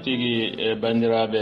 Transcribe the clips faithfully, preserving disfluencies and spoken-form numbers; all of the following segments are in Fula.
Tigi, e banndiraaɓe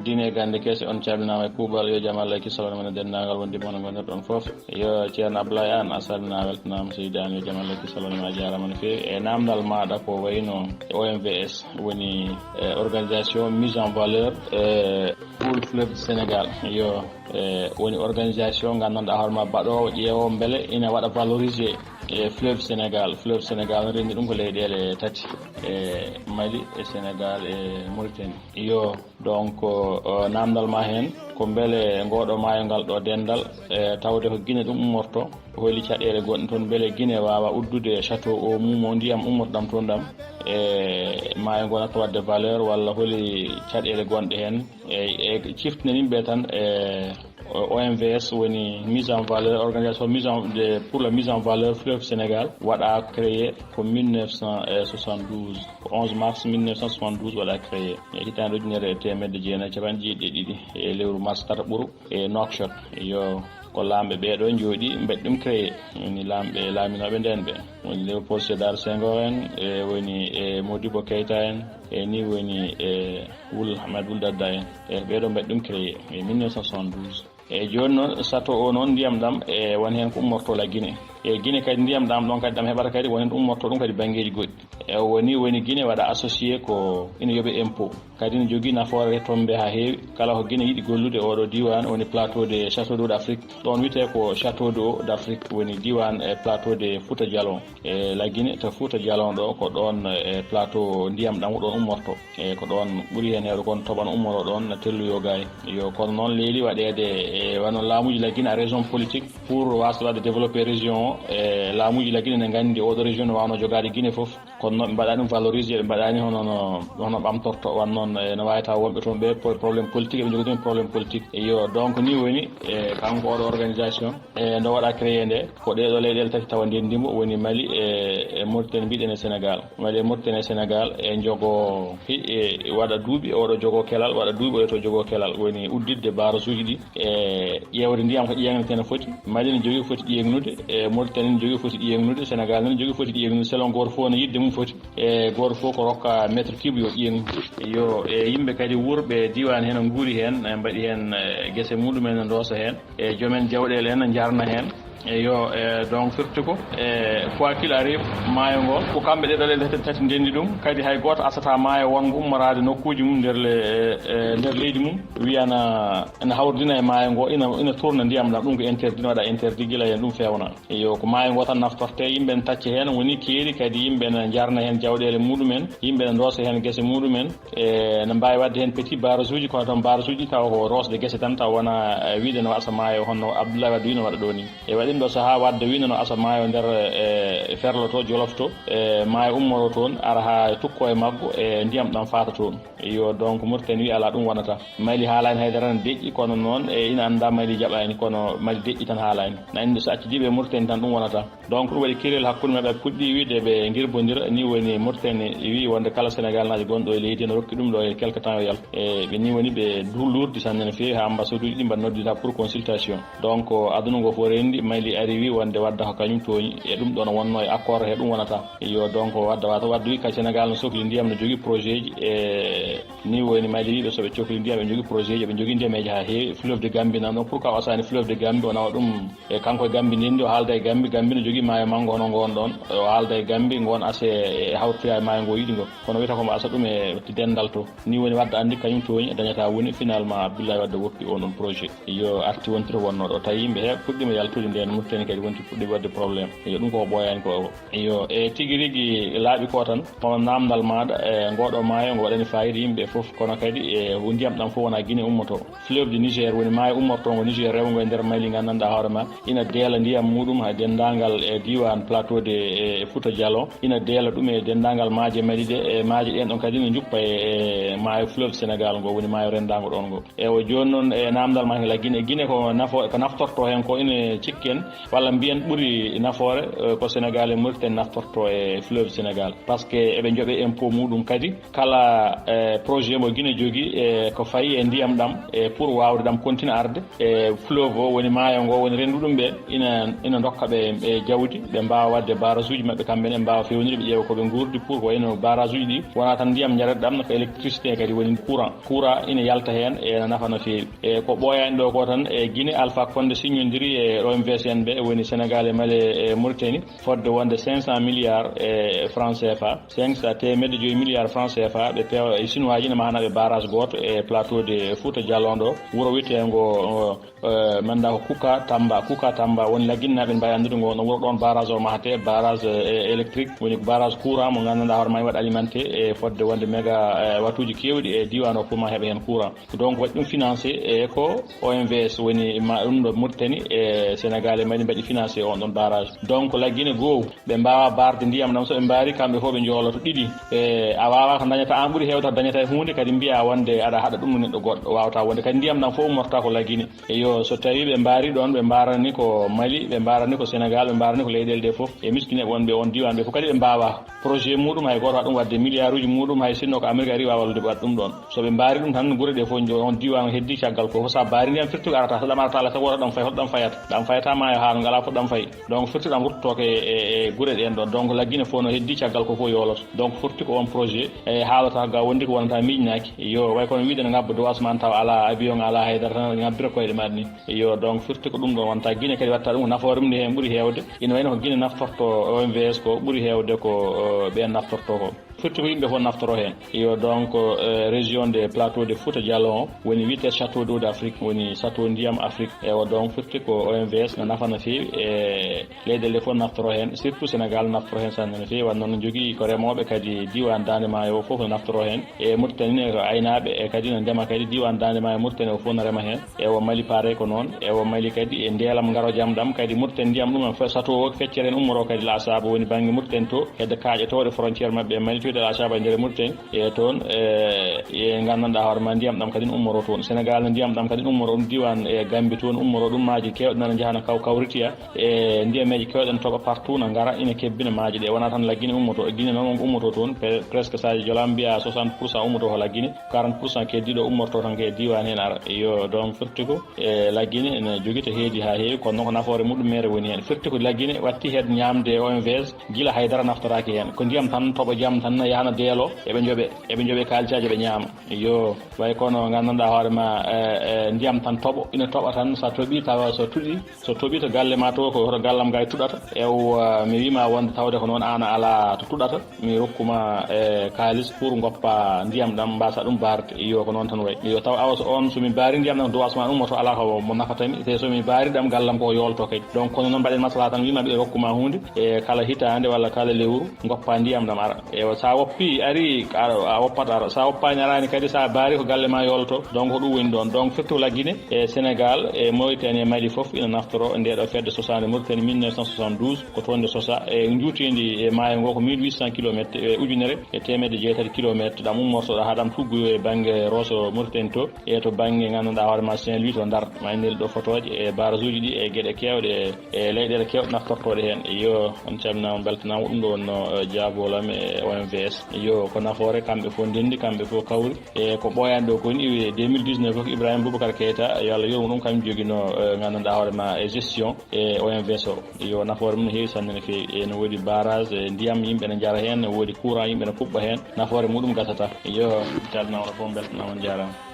diine e gannde kese, on calminaama e kuuɓal. Yo jam Allah e kisal won e denndaangal wondiiɓe mon ngonirɗon fof. Yo Ceerno Ablaye Aan, a salminaama, weltanaama seydi Aan, yo jam Allah e kisal won e, a jaaraama no feewi. E naamndal maaɗa ko wayno O M V S, woni, e, organisation mise en valeur, e, pour fleuve Sénégal. Yo, e, woni organisation nganndanɗaa hoore ma baɗoowo ƴeewo mbele ina waɗa valoriser e fleuve Sénégal. Fleuve Sénégal no renndi ɗum ko leyɗeele tati, e Mali, e Sénégal, e Mauritanie. Iyo, donc, o, naamndal ma heen ko mbele ngooɗo maayo ngal ɗo denndal, e, tawde ko Gine ɗum ummorto, holi caɗeele gonɗe toon, mbele Gine waawa uddude château o mum o ndiyam ummorto ɗam toon ɗam, e maayo ngo natta waɗde valeur, walla holi caɗeele gonɗe heen, e, e ciftinen yimɓe tan, e, O M V S woni mise en valeur, organisation mise en, de, pour la mise en valeur fleuve Sénégal, waɗa créé ko mille neuf cent soixante-douze, ko onze mars mille neuf cent soixante-douze waɗa créé. E hitaande ujunere e teemedde jeenayi e capanɗe jeeɗiɗi e ɗiɗi, e lewru mars tata ɓuru e Nouakchott. Yo, ko laamɓe ɓee ɗoo njooɗi mbaɗi ɗum créé, woni laamɓe laaminooɓe ndeen ɓe. Woni Léopold Sédar Senghor en, e woni e Modibo Keïta en, e ni woni e Wul Ahmed Wul Dadda en. E ɓee ɗoo mbaɗi ɗum créé e mille neuf cent soixante-douze. E jooni noon, château o noon, ndiyam ɗam e won heen ko ummortoo la Guinée. E Guinée kadi, ndiyam ɗam ɗon kadi ɗam heɓata kadi won heen ummortoo ɗum kadi banngeeji goɗɗi. E woni, woni Guinée waɗa associé ko ina yoɓe impôt. Kadi ne jogii nafoore retombé haa heewi. Kala ko Guinée yiɗi gollude oɗo diiwaan, woni plateau de château d'eau d'Afrique. Ɗoon wiyetee ko château d'eau d'Afrique, woni diiwaan e plateau de Fouta Djallon. E la Guinée to Fouta Djallon ɗo, ko ɗoon e plateau ndiyam ɗam ko ɗoon ummorto. E ko ɗoon ɓuri heen heewde kon toɓan ummoroo ɗoon na telluyo gaay. Yo, kono noon leeli waɗeede e wano laamuuji la Guinée a raison politique pour waasde waɗde développer région o. E laamuuji la Guinée ne nganndi oɗo région no waawno jogaade Guinée fof. Kono noon ɓe mbaɗaani ɗum valoriser, ɓe mbaɗaani hono no, hono ɓamtorto, wano noon, e, no waawi taw wonɓe toon ɓe po-, problème politique, eɓe njogii ɗum problème politique. Iyo, donc ni woni, e, kanko oɗo organisation, e, ndo waɗa créé nde, ko ɗee ɗoo leyɗeele tati tawa ndenndi mo, woni Mali e, e Mauritanie mbiɗen e Sénégal. Mali e Mauritanie e Sénégal e njogo, e, waɗa duuɓi oɗo jogo kelal, waɗa duuɓi oɗo to jogo kelal, woni udditde barrage uji ɗi, e ƴeewde ndiyam ko ƴeeŋnetee no foti. Mali ne jogii foti ƴeeŋnude, e Mauritanie ne jogii foti ƴeeŋnude, Sénégal ne jogii foti ƴeeŋnude, selon gooto fof no yiɗde mum foti. E gooto fof ko rokka mètre cube yo ƴeeŋnu. Yo, e yimɓe kadi wuurɓe diiwaan heen nguuri heen, e mbaɗi heen, e, gese muɗumen no ndoosa heen. E joomen jawɗeele en njarna heen. E yo, e, donc firti ko, e, quoi qu'il arrive, maayo ngo, ko kamɓe ɗee ɗoo leyɗe tati, tati ndenndi ɗum. Kadi hay gooto asata maayo wonngo ummoraade nokkuuji mum nder le-, e, e, nder leydi mum, wiyana ene hawridina e maayo ngo, ina, ina tourna ndiyam ɗam, ɗum ko interdit, no waɗa interdit gila heen ɗum feewna. Iyo, ko maayo ngo tan naftortee, yimɓe ne tacca heen, woni keeri kadi yimɓe ne njarna heen jawɗeele muɗumen, yimɓe ne ndoosa heen gese muɗumen, e, ne mbaawi waɗde heen petit barrage uji, kono tan barrage uji tawa ko roosde gese tan, tawa wona, e, wiide no asa maayo, hono Abdoulaye Wade wiino waɗa ɗo ni. E waɗi ɗo sahaa waɗde wiino no asa maayo nder, e, ferlo to, Jolof to, e, maayo ummoro toon, ara haa tukko e maggo, e, ndiyam ɗam faata toon. Iyo, donc Mauritanie wi alaa ɗum wonata. Mali haalaani haydara ne deƴƴi, kono noon, e, ina anndaa Mali jaɓaani, kono Mali deƴƴi tan haalaani. Na anndi so accidiiɓe e Mauritanie tan ɗum wonata. Donc ɗum waɗi kirel hakkunde maɓɓe, ɓe puɗɗi wiide ɓe ngirbondira, ni woni Mauritanie wi wonde kala Sénégal naajo gonɗo e leydi ne rokki ɗum ɗo e quelque temps yo yaltu. E ɓe ni woni ɓe du-, luurdi sanne no feewi, haa ambassade uji ɗi mbaɗ noddita pour consultation. Donc aduna ngo fof renndi, Mali ari wi wonde wadda ko kañum tooñi, e ɗum ɗon wonno e accord he ɗum wonata. Iyo, donc wadda wata wadde wi ka Sénégal no sokli ndiyam, no jogii projet ji, e ni woni Mali wi ɓe so ɓe cokli ndiyam, ɓe jogii projet ji, ɓe jogii ndemeeji haa heewi. Fleuve de Gambie nan ɗon, pourquoi o asani fleuve de Gambie, o nawa ɗum e kanko e Gambie ndenndi, o haalda e Gambie, Gambie no jogii maayo manngo hono ngoon ɗon, o haalda e Gambie, ngoon ase e hawtoya e maayo ngo yiɗi ngo. Kono wiyata ko mbo asa ɗum e denndal to. Ni woni wadde anndi kañum tooñi, dañata woni, finalement Abdoulaye Wade woppi on ɗon projet. Yo arti wontiri wonnoo ɗo. Tawi yimɓe he puɗɗiima yaltude ndeen, Mauritanie kadi wonti puɗɗi waɗde problème. Yo ɗum ko ɓooyaani ko. Yo e tigi rigi laaɓi ko tan, kono naamndal maaɗa e ngooɗo maayo ngo waɗani faayiida yimɓe fof, kono kadi e ndiyam ɗam fof wonaa Guinée ummotoo. Fleuve du Niger woni maayo ummortoongo Niger rewngo e nder Mali, nganndanɗaa hoore ma, ina deela ndiyam muɗum haa denndaangal e diiwaan plateau de, e Fouta Djallon, ina deela ɗum e denndaangal maaje Mali ɗe, e maaje ɗeen ɗon kadi ne njuppa e, e maayo fleuve Sénégal ngo, woni maayo renndaango ɗoon ngo. Ewa, jooni noon e naamndal ma, la Guinée, Guinée ko nafo-, ko naftortoo heen ko ina cikken, Walla mbiyen ɓuri nafoore, eh, ko Sénégal e Mauritanie naftorto e fleuve Sénégal, par ce que eɓe njoɓe impôt muɗum kadi. Kala, eh, projet mo Guinée jogi, eh, ko fayi e ndiyam ɗam, e pour wawde ɗam continue arde, e fleuve o woni maayo ngo woni rendu ɗum ɓe, ina, ina dokka ɓe, ɓe jawdi, ɓe mbawa wadde barrage uji maɓɓe kamɓe ne, ɓe mbawa fewnirde, ɓe ƴeewa ko ɓe gurdi pour ko wayno barrage uji ɗi wona tan ndiyam jarata ɗam, ko électricité kadi woni courant. Courant ina yalta heen, e ina nafa no feewi. E ko ɓooyaani ɗo ko tan, e Guinée, Alpha Condé signodiri e O M V S en ɓe, woni Sénégal e Mali e Mauritanie, fodde wonde cinq cent milliards e francs C F A, cinq cent, teemedde joyi milliards francs C F A, ɓe peewa e Chinois ji ne mahana ɓe barrage gooto e plateau de Fouta Djallon ɗo, wuro wiyeteengo, o, eh, manda ko Kuka Tamba, Kuka Tamba woni lagginnaaɓe mbawi anndude ngo, no wuro ɗon barrage o mahate, barrage, eh, électrique, woni barrage courant mo nganndanɗaa hoore ma waɗa alimenté e fodde wonde méga, eh, wattuuji keewɗi e diiwaan o pour ma heɓa heen courant. Donc waɗi ɗum financé e ko O M V S woni ma ɗum ɗo Mauritanie e Sénégal e Mali mbaɗi financé on ɗon barrage. Donc laggine goo ɓe mbawa barde ndiyam ɗam, so ɓe mbaari kamɓe fof ɓe jooloto ɗiɗi. E a wawa ko dañata an ɓuuri heewde, dañata e huunde kadi mbiya wonde aɗa haɗa ɗum no neɗɗo goɗɗo wawata wonde. Kadi ndiyam ɗam fof ummorta ko laggine. Eyo, so tawi ɓe mbaari ɗon, ɓe mbarani ko Mali, ɓe mbarani ko Sénégal, ɓe mbarani ko leyɗele ɗe fof. E miskineɓe wonɓe on diwan ɓe fof kadi ɓe mbawa. Projet muɗum hay goto waɗa ɗum wadde milliard uji muɗum, hay sinno ko Amérique ari wawa wallude ɓe waɗa ɗum ɗon. So ɓe mbaari ɗum tan, gure ɗe fof, on diwan heddi caggal ko fof, sa mbaari ndiyam firti ko arata, so ɗam arata ala sago woto ɗam fay, hoto ɗam fayata? Ɗam fayata maayo haa ngala fof ɗam fay. Donc firti ɗam ruttotoke e, e, e gure ɗen ɗon. Donc laggine fof no heddi caggal ko fof yoloto. Donc firti ko on projet e haalata ga wondi ko wonata miijnaaki. Yo way kono wiide no ngabba dowas man taw ala avion, ala haydara, tan ngabbira koyɗe maɗa ni. Yo, donc firti ko ɗum ɗon wonta Guinée kadi watta ɗum ko nafoore mum nde heen ɓuri heewde. Ina wayno ko Guinée naftorto O M V S ko ɓuri heewde ko, eh, ɓeen naftorto ko. Firti ko yimɓe fof naftoro heen. Yo, donc, eh, région de plateau de Fouta Djallon o woni wiyetee château d'eau d'Afrique, woni château ndiyam Afrique. Ewa, donc firti ko O M V S no nafa no feewi e leyɗele ɗe fof naftoro heen, surtout Sénégal naftoro heen sanne no feewi. Wano noon no jogii ko remooɓe kadi diiwaan Daande Maayo o fof no naftoro heen. E Mauritanie ne ko aynaaɓe e kadi no ndema kadi, diiwaan Daande Maayo Mauritanie o fof no rema heen. Ewa Mali pareil ko noon. Ewa Mali kadi e ndeelam ngarojam ɗam kadi Mauritanie ndiyam ɗum en fof sato o feccere en ummoro kadi la saabu woni bannge Mauritanie to hedde kaaƴotooɗe frontière maɓɓe e Mali to de la saabu e nder Mauritanie. E toon, e, e nganndanɗaa hoore ma ndiyam ɗam kadi ummoro toon. Sénégal no ndiyam ɗam kadi ummoro ɗum diiwaan e Gambie toon ummoro ɗum maaji keewɗi nana njahana kaw kawritiya. E ndiyameeji keewɗen toɓa partout na ngara ina kebbina maaje ɗe. Wona tan laggine ummoto, e Guinée noon on ummoto toon, pe-, presque so a jolaama mbiya soixante pour cent ummoto ko laggine, quarante pour cent keddiiɗo ummorto tan ko e diiwaan heen ara. Yo, donc firti ko e laggine ene jogii to heedi haa heewi, kono noon ko nafoore muɗum mere woni heen. Firti ko laggine watti heed ñaamde e O M V S, gila haydara naftoraaki heen. Ko ndiyam tan toɓo jam tan yahana deelo, eɓe njoɓe, eɓe njoɓe kaalisaaji ɓe ñaama. Yo, way kono nganndanɗaa hoore ma, e, e, ndiyam tan toɓo, ina toɓa tan, so toɓi tawa so tuɗi, so toɓi to galle ma to, ko hoto gallam gay tuɗata. Ewa, mi wima wonde tawde ko noon an a ala to tuɗata, mi rokkuma, e, kaalis pour ngoppa ndiyam ɗam, mbasa ɗum barde. Iyo, ko noon tan way. Iyo, taw awa so on, so mi baari ndiyam ɗam, duwas ma ummoto, ala ko mo nafata mi. Te so mi baari ɗam, gallam ko yolto kay. Donc, kono noon mbaɗen maslaha tan, wima ɓe rokkuma hunde, e kala hitaande walla kala lewru, ngoppa ndiyam ɗam ara. Ewa, sa woppi ari, a, a woppat ara. Sa woppaani araani kadi, sa baari ko galle ma yolto. Donc, ko ɗum woni ɗon. Donc, firti ko laggine e Sénégal, e Mauritanie, e Mali fof ina naftoro nde ɗo fedde sosaande Mauritanie mille neuf cent soixante-douze, ko toon nde sosa. E njuuteendi e maayo ngo ko mille huit cents kilomètres, e ujunere e teemedde jeetati kilomètres, ɗam ummortoɗo haa ɗam tuggoyo e bannge Rosso Mauritanie to, e to bannge nganndanɗaa hoore ma Saint-Louis to Ndar. Ma en neli ɗo fotooje e barrage uji ɗi e geɗe keewɗe e e leyɗeele keewɗe naftortooɗe heen. Iyo, on calminaama, on mbeltanaama. Ɗum ɗo wonno, eh, jaabuwol e O M V S. Iyo, ko nafoore, kamɓe fof ndenndi, kamɓe fof kawri. E ko ɓooyaani ɗo ko ni, deux mille dix-neuf ko Ibrahima Boubacar Keita, yo Allah yurmo ɗum, kañum joginoo, eh, nganndanɗaa hoore ma e gestion e O M V S o. Iyo, nafoore mum no heewi sanne no feewi. E no woodi barrage, e ndiyam yimɓe ne njara heen, no woodi courant yimɓe ne kuɓɓa heen. Nafoore muɗum gasata. Iyo, calminaama on fof, mbeltanaama, on njaaraama.